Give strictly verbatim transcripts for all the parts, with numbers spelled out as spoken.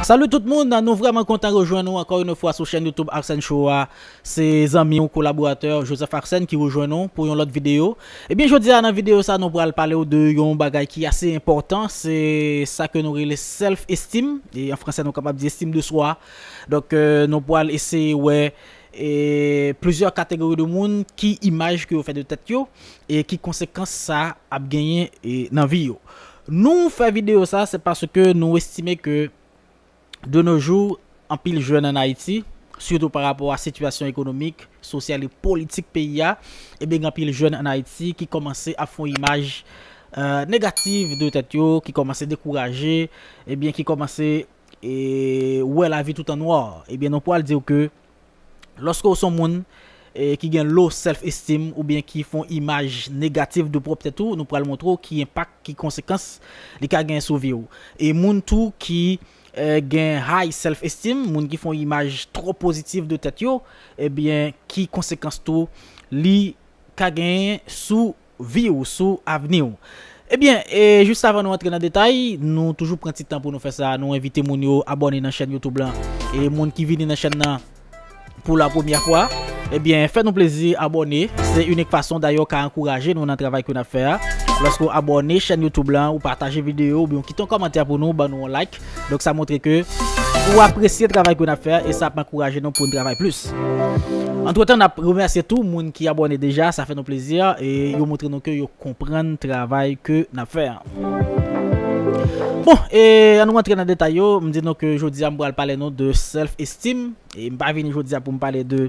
Salut tout moun, nou vrèman kontan rejwenn nou ankò yon fwa sou chèn YouTube Arsène Show a. Se zanmi w, kolaboratè Joseph Arsène ki rejwenn nou pou yon lòt videyo. Ebyen, jodi a nan videyo sa, nou pral pale w de yon bagay ki ase enpòtan, se sa ke nou rele self esteem, e an fransè nou kapab di estime de soi. Donk, euh, nou pral eseye wè e plizyè kategori de moun, ki imaj ke yo fè de tèt yo, e ki konsekans sa ap genyen e nan vi yo. Nou fè videyo sa, se paske nou estime ke de nos jours, anpil jèn ann Ayiti, sitou pa rapò a sitiyasyon ekonomik, sosyal e politik peyi a, ebyen, gen anpil jèn ann Ayiti ki kòmanse ap fè yon imaj, euh, negatif de tèt yo, ki kòmanse dekouraje, ebyen, ki kòmanse e wè lavi tout an nwa. Ebyen, nou pral di w ke lòske w se yon moun e ki gen low self esteem oubyen ki fè yon imaj negatif de pwòp tèt ou, nou pral montre w ki enpak, ki konsekans li ka gen sou vi w. E moun tou ki e gen high self esteem, moun ki fè yon imaj twò pozitif de tèt yo, ebyen, ki konsekans tou li ka genyen sou vi w, sou avni w. Ebyen, e jis avan nou antre nan detay, nou toujou pran ti tan pou nou fè sa, nou envite moun yo abòne nan chèn YouTube lan. E moun ki vini nan chèn nan pou la premyè fwa, ebyen, fè nou plezi abòne. Se inik fason dayè w ka ankouraje nou nan travay ke n ap fè a. Lòske w abòne chèn YouTube lan, ou pataje videyo, oubyen w kite yon kòmantè pou nou, ban nou yon like. Donk, sa montre ke ou apresye travay ke n ap fè a, e sa ap ankouraje nou pou n travay plis. Antretan, n ap remèsye tou moun ki abòne deja, sa fè nou plezi, e yo montre nou ke yo konprann travay ke n ap fè a. Bon, e ann nou rantre nan detay yo, m di nou ke jodi a m pral pale nou de self esteem, e m pa vini jodi a pou m pale de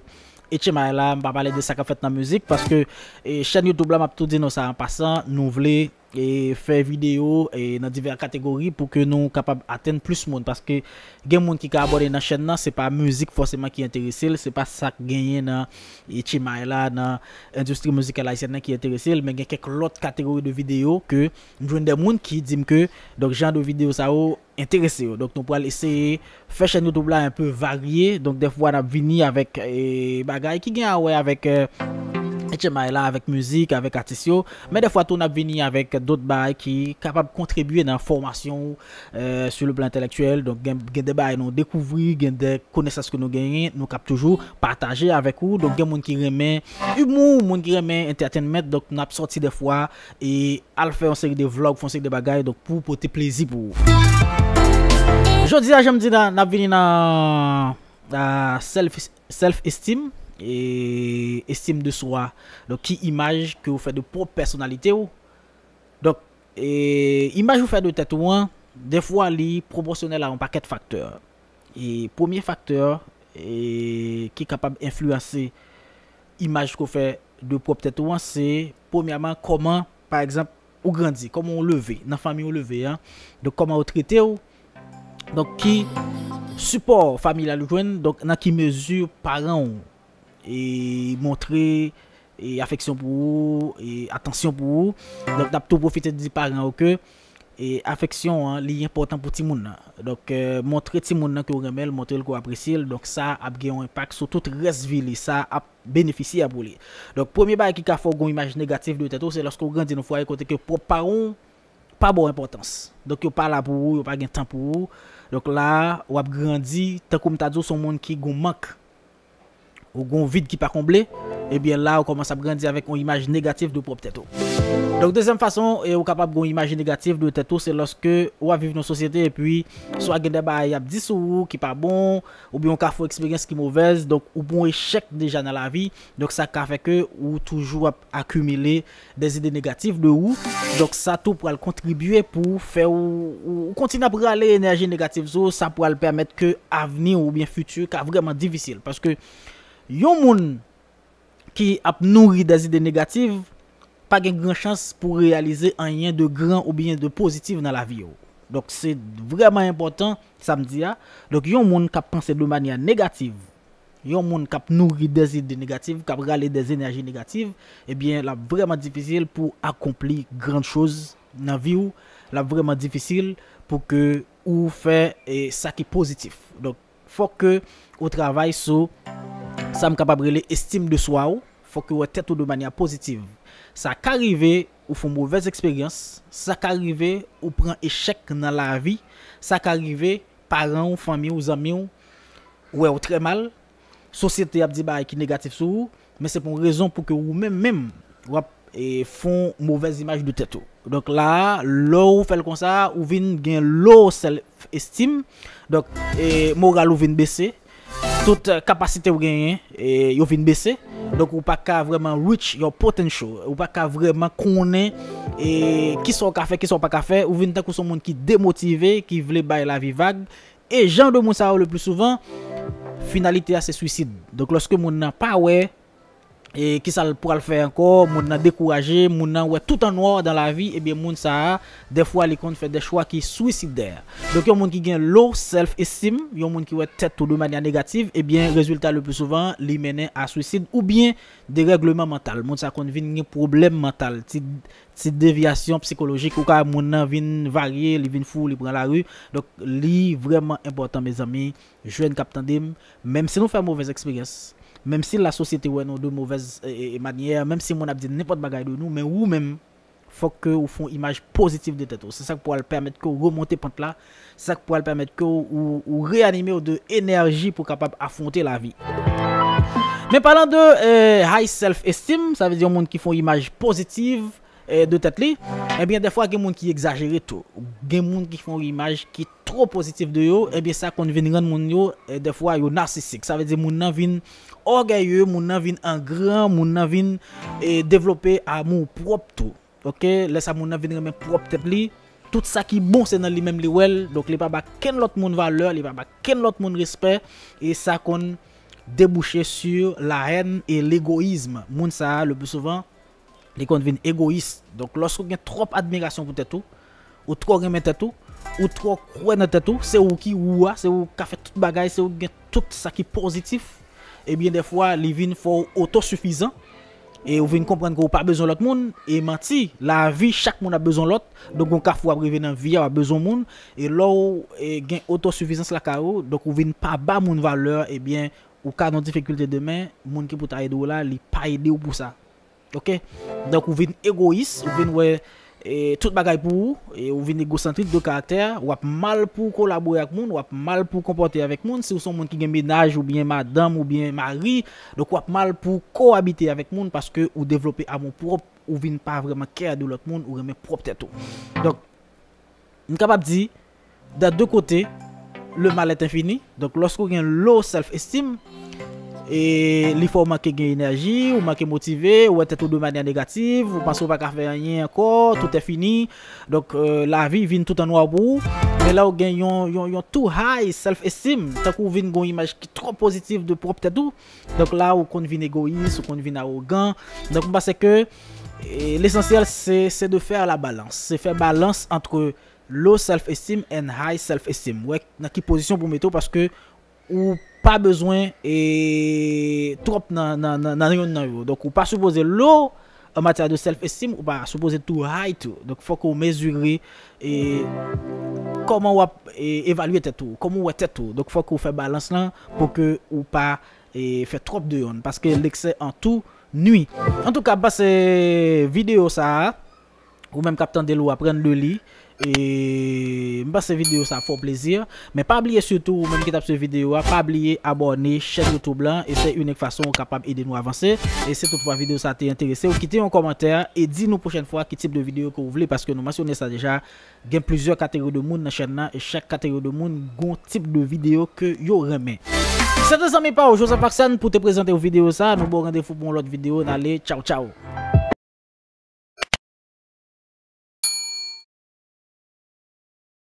H M I la, m pa pale de sa k ap fèt nan mizik, paske e chèn YouTube la, m ap tou di nou sa an pasan, nou vle e fè videyo e nan divè kategori pou ke nou kapab atenn plis moun, paske gen moun ki ka abòne nan chèn nan, se pa mizik fòseman ki enterese l, se pa sa k genyen nan H M I la, nan endistri mizikal ayisyèn nan ki enterese l, men gen kèk lòt kategori de videyo ke m jwenn de moun ki di m ke, donk, jan de videyo sa yo enterese yo. Donk, nou pral eseye fè chèn YouTube la enpe varye. Donk, dèfwa n ap vini avèk e bagay ki gen a wè avèk e H M I la, avèk mizik, avèk atis yo. Men dèfwa tou n ap vini avèk dòt bagay ki kapab kontribye nan fòmasyon w e sou le plan entèlèktyèl. Donk, gen, gen de bagay nou dekouvri, gen de konesans ke nou genyen, nou kap toujou pataje avèk ou. Donk, gen moun ki renmen imou, moun ki renmen entertainment. Donk, n ap sòti dèfwa e al fè yon seri de vlog, fè yon seri de bagay, donk, pou pote plezi pou ou. Jodi a, jan m di la, n ap vini nan, nan self, self esteem e estime de soi. Donk, ki imaj ke ou fè de pwòp pèsonalite ou. Donk, e imaj ou fè de tèt ou an, dèfwa li pwopòsyonèl a yon pakèt faktè. E premye faktè e ki kapab enfliyanse imaj ke w fè de pwòp tèt ou an, se premyèman kòman, pa egzanp, ou grandi, kòman w leve, nan fanmi w leve an. Donk, kòman yo trete w. Donk, ki sipò familial ou jwenn, donk, nan ki mezi paran w e montre e afeksyon pou ou, e atansyon pou ou. Donk, n ap tou pwofite di paran yo ke e afeksyon an, li enpòtan pou timoun nan. Donk, e montre timoun nan ke w renmen l, montre l ke w apresye l. Donk, sa ap gen yon enpak sou tout rès vi li. Sa ap benefisye a pou li. Donk, premye bagay ki ka fè w gen yon imaj negatif de tèt ou, se lòske w grandi nan fwaye kote ke pwòp paran w pa ba w enpòtans. Donk, yo pa la pou ou, yo pa gen tan pou ou. Donk, la, w ap grandi, tankou m ta di w, se yon moun ki gen yon mank, ou gen yon vid ki pa konble, ebyen, la, ou kòmanse ap grandi avèk yon imaj negatif de pwòp tèt ou. Donk, dezyèm fason, e, ou kapab gen yon imaj negatif de tèt ou, se lòske w ap viv nan sosyete, epi, swa gen de bagay y ap di sou ou ki pa bon, oubyen ou ka fè yon eksperyans ki movèz, donk ou pran yon echèk deja nan lavi, donk sa ka fè ke ou toujou ap akimile de zide negatif de ou, donk sa tou pral kontribye pou fè ou, ou, ou kontinye ap rale enèji negatif sou ou, sa pral pèmèt ke avni w oubyen fiti ka vrèman difisil, paske yon moun ki ap nouri de zide negatif, pa gen gran chans pou reyalize anyen de gran oubyen de pozitif nan lavi yo. Donk, se vrèman enpòtan, sa m di a. Donk, yon moun k ap panse de manyè negatif, yon moun k ap nouri de zide negatif, k ap rale de enèji negatif, ebyen, l ap vrèman difisil pou akonpli gran choz nan vi w. L ap vrèman difisil pou ke ou fè, e, sa ki pozitif. Donk, fòk ke ou travay sou sa m kapab rele estime de swa ou, fòk ke ou wè tèt ou de manyè pozitif. Sa ka rive ou fè yon movèz eksperyans, sa ka rive ou pran echèk nan lavi, sa ka rive paran w, fanmi w, zanmi w, wè w trè mal. Sosyete ap di bagay ki negatif sou ou, men se pou yon rezon pou ke ou menm menm, w ap e, fè yon movèz imaj de tèt ou. Donk la, lè w fè l konsa, ou vin gen low self esteem. Donk, e, moral ou vin bese. Tout, e, kapasite w genyen, e, yo vin bese. Donk, ou pa ka vrèman reach your potential. Ou pa ka vrèman konnen, e, kisa w ka fè, kisa w pa ka fè. Ou vin tankou se yon moun ki demotive, ki vle bay lavi vag. E jan de moun sa yo, le pli souvan, finalite a se swisid. Donk, lòske moun nan pa wè, e kisa l pral fè ankò, moun nan dekouraje, moun nan wè tout an nwa dan lavi, ebyen, moun sa a, dèfwa, li konn fè de chwa ki swisidè. Donk, yon moun ki gen low self esteem, yon moun ki wè tèt ou de manyè negatif, ebyen, rezilta le pli souvan, li mennen a swisid oubyen derègleman mantal. Moun sa konn vin gen pwoblèm mantal, ti, ti devyasyon sikolojik, ou ka wè moun nan vin varye, li vin fou, li pran lari. Donk, li vrèman enpòtan, mezanmi, jèn k ap tande m, menm si nou fè movèz eksperyans, menm si lasosyete wè nou de movèz, e, e, manyè, menm si moun ap di nenpòt bagay de nou, men ou menm, fòk ke ou fè yon imaj pozitif de tèt ou. Se sa k pral pèmèt ke w remonte pant la, se sa k pral pèmèt ke w, ou, ou reanime w de enèji pou w kapab afwonte lavi. Men palan de, e, high self esteem, sa vle di yon moun ki fè yon imaj pozitif, e, de tèt li, ebyen, dèfwa, gen moun ki egzajere tou. Gen moun ki fè yon imaj ki twò pozitif de yo, ebyen, sa konn vin rann moun yo, e, dèfwa, yo nasisik. Sa vle di moun nan vin ògèye, moun nan vin an gran, moun nan vin, e, devlope amou pwòp tou. Oke? Lè sa moun nan vin renmen pwòp tèt li, tout sa ki bon se nan li menm li wè l, donk li pa ba kenn lòt moun valè, li pa ba kenn lòt moun respè, e sa konn debouche sur la haine et l'égoïsme. Moun sa a, le pli souvan, li konn vin egoyis. Donk, lòske w gen twòp admirasyon pou tèt ou, ou twò renmen tèt ou, ou twò kwè nan tèt ou, se ou ki ou a, se ou k ka fè tout bagay, se ou ki gen tout sa ki pozitif, ebyen, dèfwa, li vin fè w otosifizan, e ou vin konprann ke ou pa bezwen lòt moun, e manti, lavi, chak moun ap bezwen lòt, donk, yon kafou ap rive nan vi a, w ap bezwen moun, e lè w, e, gen otosifizans lakay ou, donk, ou vin pa ba moun valè, ebyen, ou ka nan difikilte demen, moun ki pou ta ede w la, li pa ede w pou sa. Oke? Donk, ou vin egoyis, ou vin wè, e, tout bagay pou ou, e ou vin egosantrik de karaktè, w ap mal pou w kolabore ak moun, w ap mal pou w konpòte avèk moun, si w se yon moun ki gen mennaj oubyen madanm oubyen mari, donk w ap mal pou w koabite avèk moun paske ou devlope amou pwòp, ou vin pa vrèman care de lòt moun, ou renmen pwòp tèt ou. Donk, m kapab di, dans deux côtés, le mal est infini. Donk, lòske w gen low self esteem, e li fè w manke gen enèji, ou manke motive, ou wè tèt ou de manyè negatif, ou panse w pa ka fè anyen ankò, tout est fini. Donk, e, lavi vin tout an nwa pou ou. Men lè w gen yon, yon, yon too high self esteem, tankou w vin gen yon imaj ki twò pozitif de pwòp tèt ou, donk la, ou konn vin egoyis, ou konn vin awogan. Donk, m panse ke, e, lesansyèl, se, se de faire la balance. Se fè balans ant low self esteem and high self esteem. Wè nan ki pozisyon pou mete w, paske ou pa bezwen, e, twòp nan, nan, nan, nan yonn nan yo. Donk, ou pa sipoze low an matyè de self esteem, ou pa sipoze too high tou. Donk, fòk ou mezire, e, kòman w ap, e, evalye tèt ou, kòman w wè tèt ou. Donk, fòk ou fè balans lan pou ke ou pa, e, fè twòp de yonn, paske l'excès en tout nuit. Antouka, m panse videyo sa a, ou menm k ap tande l, ou aprann de li. E m panse videyo sa a fè w plezi. Men pa bliye sitou, ou menm ki t ap swiv videyo a, pa bliye abòne chèn YouTube lan. E se inik fason ou kapab ede nou avanse. E si toutfwa videyo sa a te enterese w, kite yon kòmantè e di nou pwochèn fwa ki tip de videyo ke w vle, paske nou mansyone sa deja, gen plizyè kategori de moun nan chèn nan, e chak kategori de moun gon tip de videyo ke yo renmen. Se te zanmi pa w, Joseph Action, pou te prezante w videyo sa a. Nou ba w randevou pou yon lòt videyo. N ale, tchaw, tchaw.